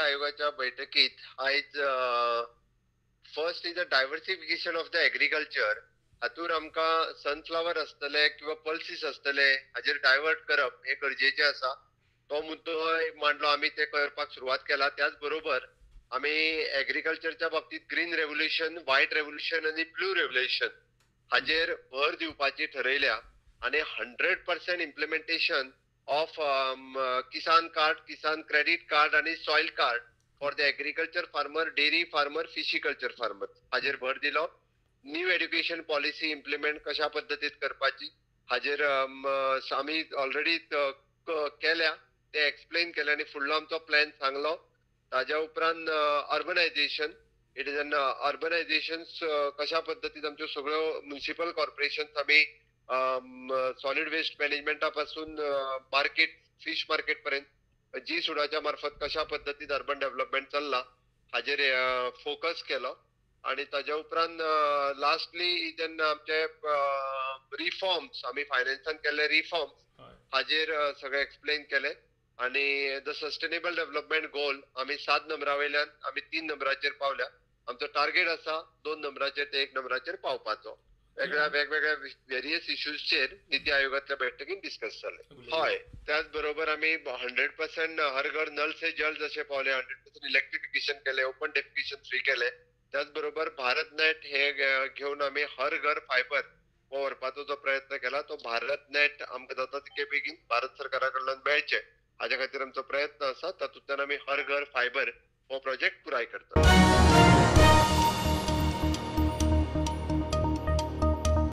आयोगाच्या बैठकीत आयज first is the diversification of the agriculture हातूर आमकां सनफ्लावर आसतले किंवा पल्सीस आसतले हाजेर डायवर्ट करप हे गरजेचें आसा. तो मुद्दो मांडलो, आमी ते करपाक सुरवात केला. त्याच बरोबर आमी एग्रीकल्चरच्या बाबतीत ग्रीन रेव्होल्युशन, व्हायट रेव्होल्युशन आनी ब्लू रेव्होल्युशन हाजेर भर दिवपाची ठरयल्या आनी 100% implementation of Kisan card, Kisan credit card आनी soil card for the agriculture farmer, dairy farmer, fishiculture farmer हाजेर भर दिलो. न्यू एड्युकेशन पॉलिसी इम्प्लिमेंट कशा पद्दतीत करपाची हाजेर आमी ऑलरेडी केल्या, ते एक्सप्लेन केले आनी फुडलो आमचो प्लॅन सांगलो. ताज्या उपरांत urbanisation, it is an urbanisation कशा पद्दतीन आमच्यो सगळ्यो म्युनिसिपल कॉर्पोरेशन्स आमी सॉलिड वेस्ट मॅनेजमेंटा पासून मार्केट, फिश मार्केट पर्यंत जी सुडाच्या मार्फत कशा पद्दतीन अर्बन डेव्हलपमेंट चल्ला हाजेर फोकस केलो. आनी ताज्या उपरांत लास्टली जेन्ना आमचे रिफॉर्म्स, आमी फायनान्सान केल्ले रिफॉर्म्स हाजेर सगळे एक्सप्लेन केले. आनी the sustainable development गोल आमी 7 नंबरा वयल्यान आमी 3 नंबराचेर पावल्या. आमचो टार्गेट आसा 2 नंबराचेर ते 1 नंबराचेर पावपाचो. वेगवेगळ्या वेरियस इश्यूजचेर निती आयोगातल्या बैठकीन डिस्कस जाले. हय, त्याच बरोबर आमी 100% हर घर नल से जल जशे पावले, 100% इलेक्ट्रिफिकेशन केले, ओपन डेफिकेशन फ्री केले. त्याच बरोबर भारत नेट हे घेवन आमी हर घर फायबर हो व्हरपाचो जो प्रयत्न केला तो भारत नेट आमकां जाता तितके बेगीन भारत सरकारा कडल्यान मेळचें हाज्या खातीर आमचो प्रयत्न आसा. तातूंतल्यान आमी हर घर फायबर हो प्रोजेक्ट पुराय करतात.